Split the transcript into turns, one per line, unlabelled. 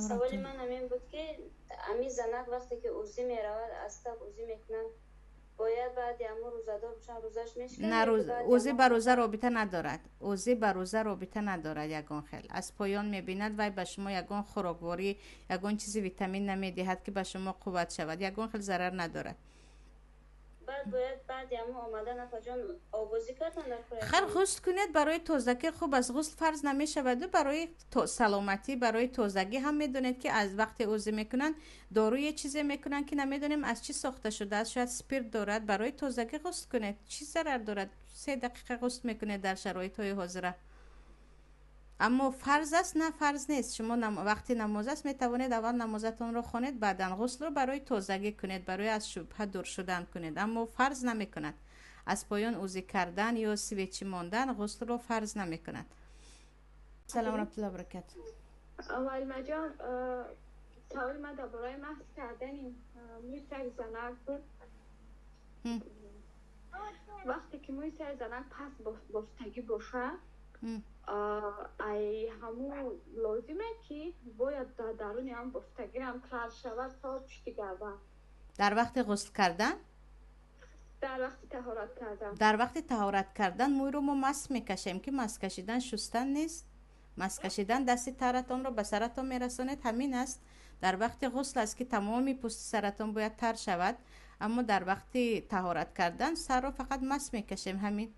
Саволи ман ҳамин буд, ки ами занак вақте ки узӣ меравад, аз таг узӣ мекунанд, бояд баъди ҳамун рӯзадор бошанд, рӯзаш мешиканад?
На, узӣ ба рӯза робита надорад. Узӣ ба рӯза робита надорад ягон хел. Аз поён мебинад, вай ба шумо ягон хӯрокворӣ, ягон чизи витамин намедиҳад, ки ба шумо қувват шавад. Ягон хел зарар надорад.
Баъд бояд баъди ҳамун омадан, апаҷон, обозӣ кардан дар?
Хар, ғусл кунед, барои тозагӣ хуб аст. Ғусл фарз намешаваду барои саломатӣ, барои тозагӣ ҳам. Медонед, ки аз вақте узӣ мекунанд, доруе чизе мекунанд, ки намедонем аз чӣ сохта шудааст, шояд спирт дорад. Барои тозагӣ ғусл кунед, чӣ зарар дорад? 3 дақиқа ғусл мекунед дар шароитҳои ҳозира. Аммо фарз аст? На, фарз нест. Шумо вақти намоз аст, метавонед аввал намозатонро хонед, баъдан ғуслро барои тозагӣ кунед, барои аз шубҳа дур шудан кунед, аммо фарз намекунад. Аз поён узӣ кардан ё свечи мондан ғуслро фарз намекунад. Салом, раҳматуллоҳи баракату.
Валимаҷон, саволи ман дар бораи масҳ кардани мӯи сари занак буд. Вақте ки мӯи сари занак паст бофтагӣ бошад, ай ҳамун лозиме, ки бояд дар даруни ҳам бофтагиам тар шавад то пушти гардан?
Дар вақти ғусл кардан?
Дар вақти таҳорат кардан.
Дар вақти таҳорат кардан мӯйро мо масҳ мекашем, ки масҳ кашидан шустан нест. Масҳ кашидан дасти таратонро ба саратон мерасонед, ҳамин аст. Дар вақти ғусл аст, ки тамоми пӯсти саратон бояд тар шавад, аммо дар вақти таҳорат кардан сарро фақат масҳ мекашем, ҳамин.